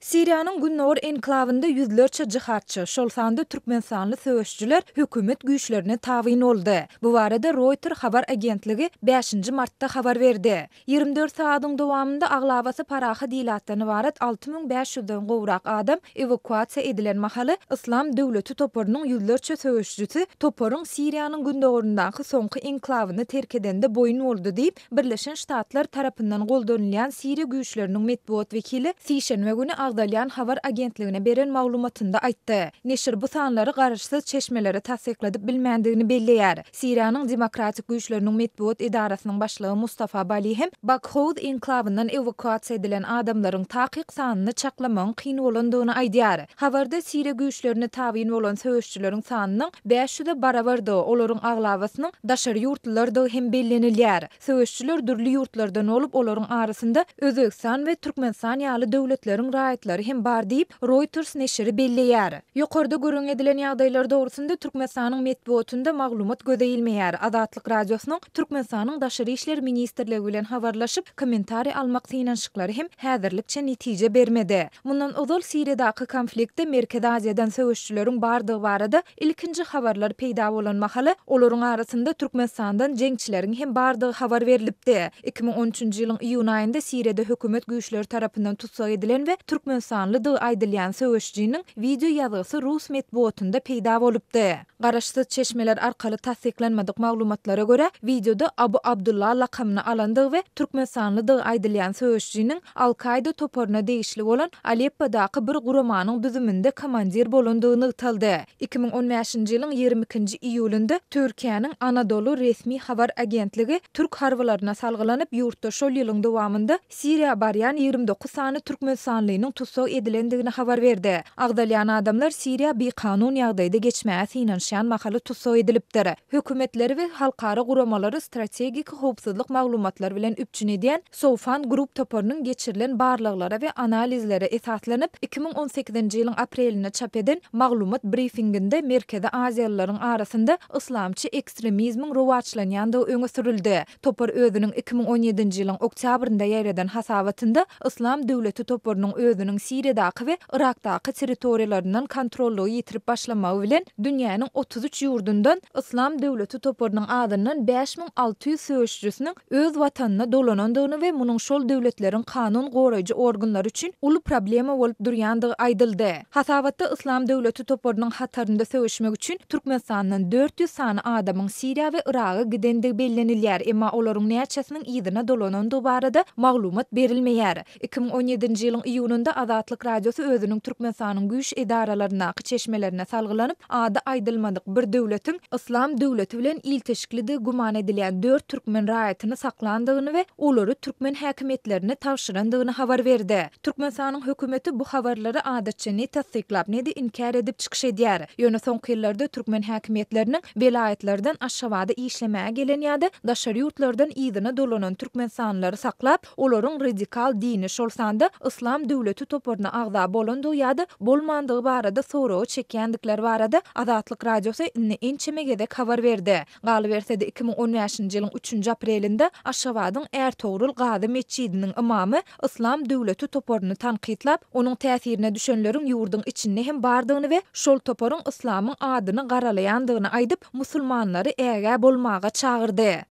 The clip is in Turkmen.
Siriýanyň gündogar enklawynda ýüzlerçe jihadçy, şol sanda türkmenistanly söweşijiler hökümet güýçlerine tabyn boldy. Bu barada Roýter habar agentligi bäşinji martda habar berdi. 24 sagadyň dowamynda aglabasy parahat ilatdan ybarat 6500 den gowrak adam ewakuasiýa edilen mahaly, Yslam döwleti toparynyň ýüzlerçe söweşijisi toparyň Siriýanyň gündogaryndaky soňky enklawyny terk edende boýun boldy diýip, Birleşen Ştatlar tarapyndan goldanylýan Siriýa güýçleriniň metbugat wekili sişenbe güni agzalýan habar agentligine beren maglumatynda aýtdy. Neşir bu sanlary garaşsyz çeşmelere tassykladyp bilmändigini belleýär. Siriýanyň Demokratik güýçleriniň metbugat edarasynyň başlygy Mustafa Bali hem Bakhouz enklawyndan ewakuasiýa edilen adamlaryň takyk sanyny çaklamagyň kyn bolandygyny aýdýar. Habarda Siriýa güýçlerine tabyn bolan söweşijileriň sanynyň 500-e barabardygy, olaryň aglabasynyň daşary ýurtlulardygy hem bellenilýär. Söweşijiler dürli ýurtlardan bolup, olaryň arasynda Özbegistan we Türkmenistan ýaly döwletleriň raýatlary hem bar diýip, Reuters neşiri belleýär. Ýokarda gürrüň edilen ýagdaýlar dogrusynda Türkmenistanyň metbugatynda maglumat göze ilmeýär. Azatlyk Radiosynyň Türkmenistanyň Daşary işler ministrligi bilen habarlaşyp, kommentariý almak synanyşyklary hem häzirlikçe netije bermedi. Mundan ozal Siriýadaky konfliktde Merkezi Aziýadan söweşijileriň bardygy barada ilkinji habarlar peýda bolan mahaly, olaryň arasynda Türkmenistandan jeňçileriň hem bardygy habar berlipdi. 2013-nji ýylyň iýun aýynda Siriýada hökümet güýçleri tarapyndan tussag edilen we türkmenistanlydygy aýdylýan söweşijiniň wideo ýazgysy rus metbugatynda peýda bolupdy. Garaşsyz çeşmeler arkaly tassyklanmadyk maglumatlara görä, wideoda Abu Abdullah lakamyny alandygy we türkmenistanlydygy aýdylýan söweşijiniň Al-Kaýda toparyna degişli bolan Aleppodaky bir guramanyň düzüminde komandir bolandygy nygtaldy. 2015-nji ýylyň 22-nji iýulynda Türkiýäniň Anadolu resmi habar agentligi türk harbylaryna salgylanyp, ýurtda şol ýylyň dowamynda Siriýa barýan 29 sany türkmenistanlynyň tussag edilendigini habar berdi. Agzalýan adamlar Siriýa bikanun ýagdaýda geçmäge synanyşýan mahaly tussag edilipdir. Hökümetleri we halkara guramalary strategik howpsuzlyk maglumatlary bilen üpjün edýän Soufan Group toparynyň geçirilen barlaglara we analizlere esaslanyp, 2018-nji ýylyň aprelinde çap eden maglumat brifinginde merkezi aziýalylaryň arasynda yslamçy ekstremizmiň rowaçlanýandygy öňe sürüldi. Topar özüniň 2017-nji ýylyň oktýabrynda ýaýradan hasabatynda Yslam döwleti toparynyň özüniň Siriýadaky we Yrakdaky territoriýalaryndan kontrollygy ýitirip başlamagy bilen dünýäniň 33 ýurdundan Yslam döwleti toparynyň azyndan 5600 söweşijisiniň öz watanyna dolanandygyny we munuň şol döwletleriň kanun goraýjy organlary üçin uly problema bolup durýandygy aýdyldy. Hasabatda Yslam döwleti toparynyň hatarynda söweşmek üçin Türkmenistandan 400 sany adamyň Siriýa we Yraga gidendigi bellenilýär, emma olaryň näçesiniň yzyna dolanandygy barada maglumat berilmeýär. 2017-nji ýylyň iýunynda Azatlyk Radiosy özüniň Türkmenistanyň güýç edaralaryndaky çeşmelerine salgylanyp, ady aýdylmadyk bir döwletiň Yslam döwleti bilen ilteşiklidigi güman edilýän dört türkmen raýatyny saklandygyny we olary türkmen häkimiýetlerine tabşyrandygyny habar berdi. Türkmenistanyň hökümeti bu habarlary adatça ne tassyklap, ne-de inkär edip çykyş edýär. Ýöne soňky ýyllarda türkmen häkimiýetleriniň welaýatlardan Aşgabada işlemäge gelen ýa-da daşary ýurtlardan yzyna dolanan türkmenistanlylary saklap, olaryň radikal dini, şol sanda Yslam döwleti toparyna agza bolandygy ýa-da bolmandygy barada soraga çekýändikleri barada Azatlyk Radiosy indi ençeme gezek habar berdi. Galyberse-de, 2015-nji ýylyň üçünji aprelinde Aşgabadyň Ärtogrul Gazy metjidiniň ymamy Yslam döwleti toparyny tankytlap, onuň täsirine düşenleriň ýurduň içinde hem bardygyny we şol toparyň yslamyň adyny garalaýandygyny aýdyp, musulmanlary ägä bolmaga çagyrdy.